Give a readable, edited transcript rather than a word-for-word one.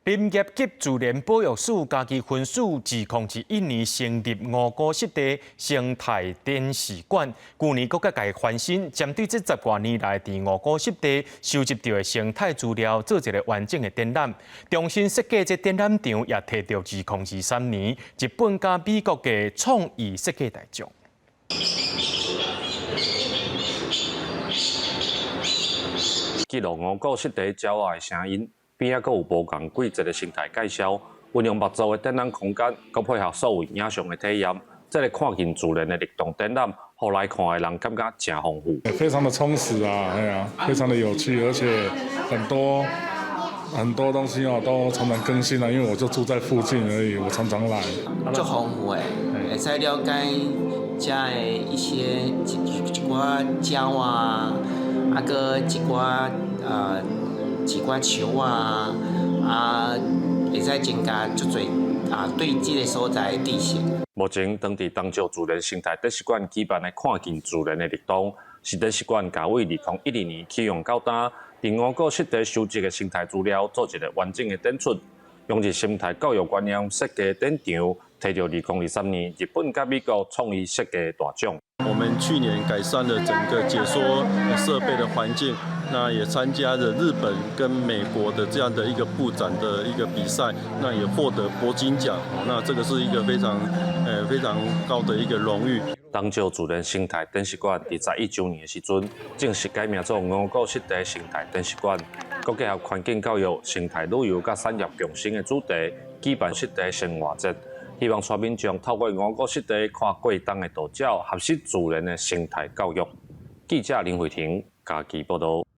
林業及自然保育署嘉義分署2021年成立五股濕地生態展示館，舊年閣共伊翻新，針對這十外年來佇五股濕地收集著的生態資料，做一个完整的展覽。重新設計這展覽場，也提著2023年日本佮美國的創意設計大獎。記錄五股濕地鳥仔的聲音。邊仔閣有無仝季節的生態介紹，運用木造的展覽空間，閣配合數位影像的體驗，這个看見自然的律動展覽，予來看的人感覺誠豐富。非常的充實啊，哎呀，非常的有趣，而且很多很多東西哦都常常更新啊，因為我就住在附近而已，我常常來。足豐富的，會使了解遮的一些一一寡鳥啊，啊閣一寡一寡樹啊，啊，會使增加足濟啊對這个所在的知識。目前，當地東石自然生態展示館舉辦的看見自然的律動，是展示館共為2012年啟用到今，佇五股濕地收集的生態資料做一个完整的展出，用熱生態教育觀念設計展場，提著2023年日本佮美國創意設計大獎。我們去年改善了整個解說設備的環境，那也參加了日本跟美國的這樣的一個布展的一個比賽，那也獲得鉑金獎，那這個是一個非常高的一個榮譽。東石自然生態展示館佇11週年的時陣，正式改名做五股濕地生態展示館，閣結合環境教育、生態旅遊佮產業共生的主題，舉辦濕地生活節。希望帶民眾透過五股濕地看過冬的渡鳥，學習自然的生態教育。記者林慧婷嘉義報導。